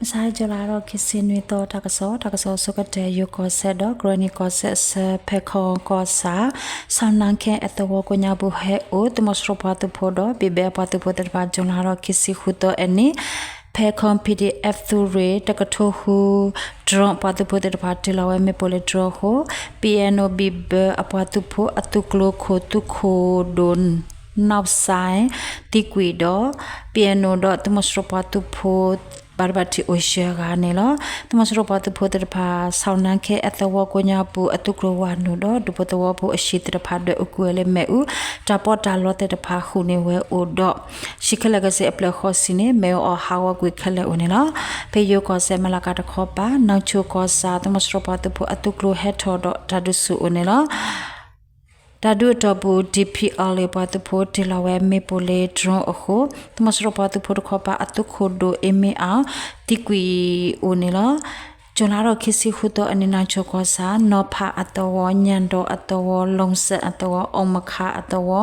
မုၢ်ဆါ July လါထီၣ်ခံဆံနွံသီ တၢ်ကစီၣ်, တၢ်ကစီၣ်ဆိကတၢၢ် ယိၤကီၢ်စဲၣ်ဒီး ကရၢနံၤကီၢ်စဲၣ်အဆၢ ဖဲခီကီၢ်ဆၣ် ဆီၣ်နါခဲအသဝီကိးညါပူၤ ဟဲအိၣ် သုးမီၤစိရိၤပှၤသုးဖိဒီး ဘံၣ်ဘဲအပှၤသုးဖိသ့ၣ်တဖၣ် July လါထီၣ်ခံဆံဃုသီအနံၤ ဖဲခီ P D F သုးရ့ၣ် တကထိဃု drone ပှၤသုးဖိသ့ၣ်တဖၣ် တ့ၢ်လီၤဝဲမ့ၣ်ပိၢ်လၢ drone အဃိ P N O ဘံၣ်ဘဲအပှၤသုးဖိအသုးကျိၤခိၣ် သုးခိၣ်ဒိၣ် နီၢ်စဲၣ် သံကွံာ်ဒီး P N O ဒီးသုးမီၤစိရိၤပှၤသုးဖိ ဘၣ်ဒိဘၣ်ထံးအိၣ်ယဲၢ်ဂၤန့ၣ်လီၤ. သုးမီၤစိရိၤပှၤသုးဖိသ့ၣ်တဖၣ် ဆီၣ်နါခဲအသဝီကိးညါပူၤ အသုးကျိၤဝၤနုာ်ဒီး ဒူဖိသဝီဖိအဟံၣ်သ့ၣ်တဖၣ် ဒွဲၣ်အူကွံာ်ဝဲလၢမ့ၣ်အူ, တၢ်ပီးတၢ်လီသ့ၣ်တဖၣ် ဃုာ်န့ၢ်ဝဲအိၣ်ဒီး ဟံၣ်ခဲလၢာ်ခဲဆ့အဖျၢၣ်ဃိးဆံန့ၣ် မ့ၣ်အူအီၣ်ဟးဂီၤကွံာ်ခဲလၢာ်အိၣ်န့ၣ်လီၤ. ဖဲယိၤကီၢ်စဲၣ် မဲၢ်လးကးတခီပၤ နီၢ်ဆိကီၢ်ဆၣ် သုးမီၤစိရိၤပှၤသုးဖိအသုးကျိၤဟဲထီၣ်ဒီးတၢ်ဒုးဆူၣ်အိၣ်န့ၣ်လီၤ. တၢ်ဒုးအတီၢ်ပူၤ D P L A ပှၤသုးဖိတ့ၢ်လီၤဝဲမ့ၣ်ပိၢ်လၢ drone အဃိ သုးမီၤစိရိၤပှၤသုးဖိတခီပၤအသုးခိၣ်ဒိၣ် အ့မ့အီၣ် သံကွံာ်အိၣ်န့ၣ်လီၤ. ကၠူၤလါထီၣ်ခံဆံဃုသီအနံၤ နီၢ်ဆိကီၢ်ဆၣ် နီၢ်ဖးအသဝီ ညၣ်ဒီအသဝီ လီၢ်စဲၣ်အသဝီ အီၣ်မခါအသဝီ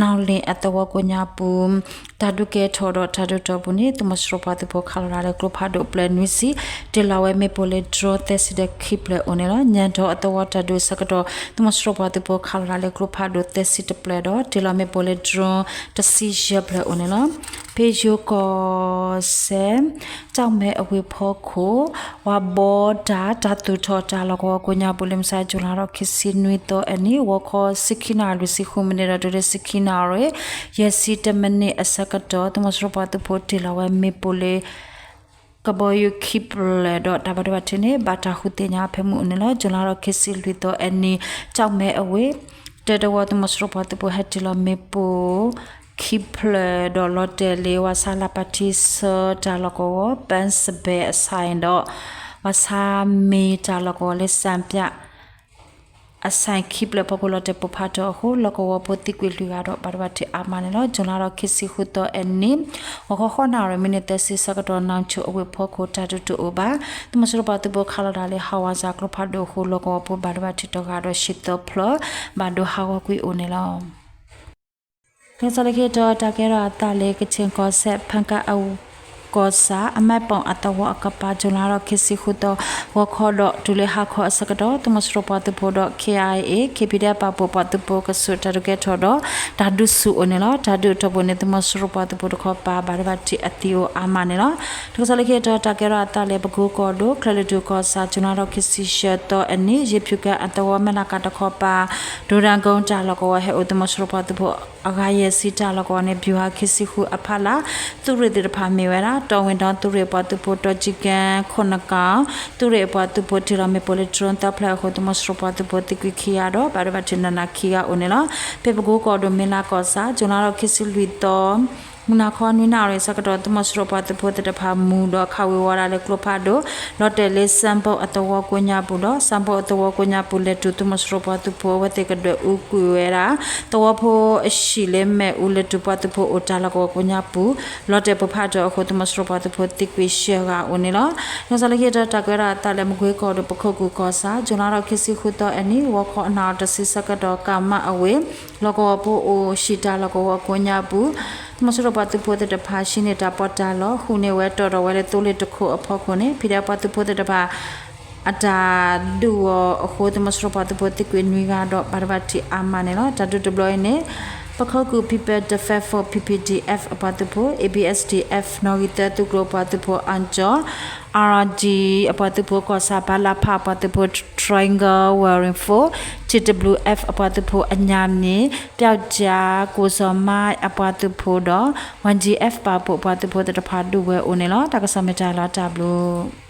နီၢ်လ့ၣ်အသဝီကိးညါပူၤ တၢ်ဒုးကဲထီၣ်ဒီးတၢ်ဒုးအတီၢ်ပူၤန့ၣ် သုးမီၤစိရိၤပှၤသုးဖိခးလီၤတၢ်လၢကျိဖးဒိၣ်ပျဲၢ်နွံဆံ တ့ၢ်လီၤဝဲမ့ၣ်ပိၢ်လၢ drone သၢဆံဒီးခံဖျၢၣ်အိၣ်န့ၣ်လီၤ. ညၣ်ဒီအသဝီတၢ်ဒုးအဆၢကတီၢ် သုးမီၤစိရိၤပှၤသုးဖိခးလီၤတၢ်လၢကျိဖးဒိၣ်သၢဆံတဖျၢၣ်ဒီး တ့ၢ်လီၤမ့ၣ်ပိၢ်လၢ drone တဆံယဲၢ်ဖျၢၣ်အိၣ်န့ၣ်လီၤ. ဖဲယိၤကီၢ်စဲၣ် ကၠီၣ်မဲအဝ့ၢ်ဖီခိၣ် ဝၤဘီတၢ် တၢ်သူၣ်ထီၣ်တၢ်လီၢ်ကဝီၤကိးညါပူၤ လၢမုၢ်ဆါ ကၠူၤလါထီၣ်ခံဆံနွံသီအနံၤ ဂီၤခီ ဆံခံနၣ်ရံၣ် လွံၢ်ဆံဃုမံးနံးဒီး တုၤလၢ ဆံခံနၣ်ရံၣ် ယဲၢ်ဆံတၢမံးနံးအဆၢကတီၢ် သုးမီၤစိရိၤပှၤသုးဖိတ့ၢ်လီၤဝဲမ့ၣ်ပိၢ်လၢ ကဘီယူၤခံဖျၢၣ်ဒီး တၢ်ဘၣ်ဒိဘၣ်ထံးန့ၣ် ဘၣ်တၢ်ဃုသ့ၣ်ညါဖဲမုၢ်အိၣ်န့ၣ်လီၤ. ကၠူၤလါထီၣ်ခံဆံလွံၢ်သီအနံၤ ကၠီၣ်မဲအဝ့ၢ် တၢတဝီ သုးမီၤစိရိၤပှၤသုးဖိဟဲတ့ၢ်လီၤမ့ၣ်ပိၢ် ခံဖျၢၣ်ဒီးလီၤတဲာ်လၢ ဝၤဆါလၢပၣ်ထံဆၢတၢ်လီၢ်ကဝီၤ ပၢၣ်စဘဲအဆဲၣ်ဒီး ဝၤဆါမ့ၢ်တၢ်လီၢ်ကဝီၤလၢ စၣ်ပၠၣ် အဆဲၣ်ခံဖျၢၣ်ဖီခိၣ် လီၤတဲာ်ပိၢ်ဖးထီၣ်အဃိ လီၢ်ကဝီၤဖိသံကွံာ်လွံၢ်ဂၤဒီး ဘၣ်ဒိဘၣ်ထံးအါမးန့ၣ်လီၤ. ကၠူၤလါထီၣ်ခံဆံဃုသီအနံၤ ဂီၤခီဃိးနၣ်ရံၣ် မံးနံးသၢဆံဆၢကတီၢ် နီၢ်ဆိအဝ့ၢ်ဖီခိၣ် တၢ်ဒုးတအိၣ်ဘၣ်. သုးမီၤစိရိၤပှၤသုးဖိခးလီၤတၢ်လၢ ဟးဝၤစၢ်ကျိဖးဒိၣ်အဃိ လီၢ်ကဝီၤဖိဘၣ်ဒိဘၣ်ထံးတဂၤဒီး ဟံၣ်သၢဖျၢၣ် ဘၣ်ဒိဟးဂီၤကွံာ်အိၣ်န့ၣ်လီၤ. တၢ်ကစီၣ်လၢခံတီၤ တၢ်ကဲထီၣ်အသးလၢ ကခ့ၣ်ကီၢ်စဲၣ် ဖၣ်ကၣ်အကီၢ်ဆၣ် အမဲၣ်ပိၣ်အသဝီအကပၤ ကၠူၤလါထီၣ်ခံဆံဃုသီ ဂီၤခီဒီးတုၤလၢဟါခီအဆၢကတီၢ် သုးမီၤစိရိၤပှၤသုးဖိဒီး K I A, K P D F ပာ်ဖှိၣ်ပှၤသုးဖိကဆူး တၢ်ဒုးကဲထီၣ်ဒီး တၢ်ဒုးဆူၣ်အိၣ်န့ၣ်လီၤ. တၢ်ဒုးအတီၢ်ပူၤန့ၣ် သုးမီၤစိရိၤပှၤသုးဖိတခီပၤ ဘၣ်ဒိဘၣ်ထံးအသံအိၣ်အါမးန့ၣ်လီၤ. တၢ်ကစီၣ်လၢခံတီၤ တၢ်ကဲထီၣ်အသးလၢ ပကိကီၢ်ဒိၣ် ချၢၣ်လွံၢ်ထူၣ်ကီၢ်ဆၣ် ကၠူၤလါထီၣ်ခံဆံယဲၢ်သီအနံၤ ယ့ၣ်ဖၠူၣ်ကၣ်အသဝီ မဲၢ်လးကးတခီပၤ ဒိၣ်ဒါကိတၢ်လီၢ်ကဝီၤ ဟဲအိၣ် သုးမီၤစိရိၤပှၤသုးဖိ အဂၤယဲၢ်ဆံတၢ်လီၢ်ကဝီၤန့ၣ် ဘျူးဟးခံဆံဃုအဖီလာ် သုးရ့ၣ်သ့ၣ်တဖၣ်မ့ၢ်ဝဲဒၣ် တီဝ့ၢ်ဒီသုးရ့ၣ်ပှၤသုးဖိ တီကံကဲ ခိၣ်နကၤ သုးရ့ၣ်အပှၤသုးဖိ တ့ၢ်လီၤမ့ၣ်ပိၢ်လၢ drone သၢဖျၢၣ်အဃိ သုးမီၤစိရိၤပှၤသုးဖိသံကွံာ်ခံဂၤဒီး ဘၣ်ဒိဘၣ်ထံးနးနးခံဂၤအိၣ်န့ၣ်လီၤ. ဖဲပကိကီၢ်ဒိၣ် မ့ၢ်လါကီၢ်ဆၣ် ကၠူၤလါထီၣ်ခံဆံလွံၢ်သီ မုၢ်နၤခီနွံနၣ်ရံၣ်အဆၢကတီၢ် သုးမီၤစိရိၤပှၤသုးဖိသ့ၣ်တဖၣ်မူဒီးခးဝ့ၤဝီၤဒၣ်လၢကျိဖးဒိၣ် လီၤတဲာ်လၢ စၣ်ဘိၣ်အသဝီကိးညါပူၤဒီး စၣ်ဘိၣ်အသဝီကိးညါပူၤ လဲၤတုၤ သုးမီၤစိရိၤပှၤသုးဖိအဝဲသ့ၣ်ကဒွဲၣ်အူကွံာ်ဝဲဒၣ် သဝီဖိအဟံၣ်လၢမ့ၣ်အူ လဲၤတုၤပှၤသုးဖိအိၣ်တၢ်လီၢ်ကဝီၤကိးညါပူၤ လီၤတဲာ်ပိၢ်ဖးထီၣ်အဃိ သုးမီၤစိရိၤပှၤသုးဖိသံကွံာ်ယဲၢ်ဂၤအိၣ်န့ၣ်လီၤ. တၢ်ကစီၣ်လၢခံတီၤ တၢ်ကဲထီၣ်အသးလၢ မကွ့ကီၢ်ဒိၣ် ပခိၣ်ကူၣ်ကီၢ်ဆၣ် ကၠူၤလါထီၣ်ခံဆံဃုသီအနံၤ ဂီၤခီနၣ်ရံၣ်တဆံဆၢကတီၢ် ကၣ်မၣ်အဝ့ၢ် လီၢ်ကဝီၤဖိအိၣ်ဟံၣ်တၢ်လီၢ်ကဝီၤကိးညါပူၤ သုးမီၤစိရိၤပှၤသုးဖိသ့ၣ်တဖၣ် ဟံးန့ၢ်တၢ်ပီးတၢ်လီ ဃုာ်န့ၢ်ဝဲတီၢ်ထီၣ်ဝဲလၢသိလ့ၣ်တခိၣ်အဖီခိၣ်န့ၣ် ဖံးဒဲးပှၤသုးဖိသ့ၣ်တဖၣ် အတၢ်ဒုးအီၤအဃိ သုးမီၤစိရိၤပှၤသုးဖိသံကွံာ်နွံဂၤဒီး ဘၣ်ဒိဘၣ်ထံးအါမးန့ၣ်လီၤ. တၢ်ဒုးတဘျီအံၤန့ၣ် ပခိၣ်ကူၣ် People Defence Force P P D F အပှၤသုးဖိ A B S D F နီၣ်ဂံၢ်သၢသုးကျိၤပှၤသုးဖိ အၣ်ကၠီၣ် R R G အပှၤသုးဖိ ကီၢ်ဆၣ် ပလဖ အပှၤသုးဖိ Triangle Warrior Force T W F အပှၤသုးဖိ အညါမ့ၢ် ပျောက်ကျား ကိုဇော်မင်း အပှၤသုးဖိဒီး Y G F ပာ်ဖှိၣ်ပှၤသုးဖိသ့ၣ်တဖၣ်ဒုးဝဲအိၣ်န့ၣ်လီၤ. တၢ်ကစီၣ်မ့ၢ်တၢ်လီၤတၢ်ဘျုး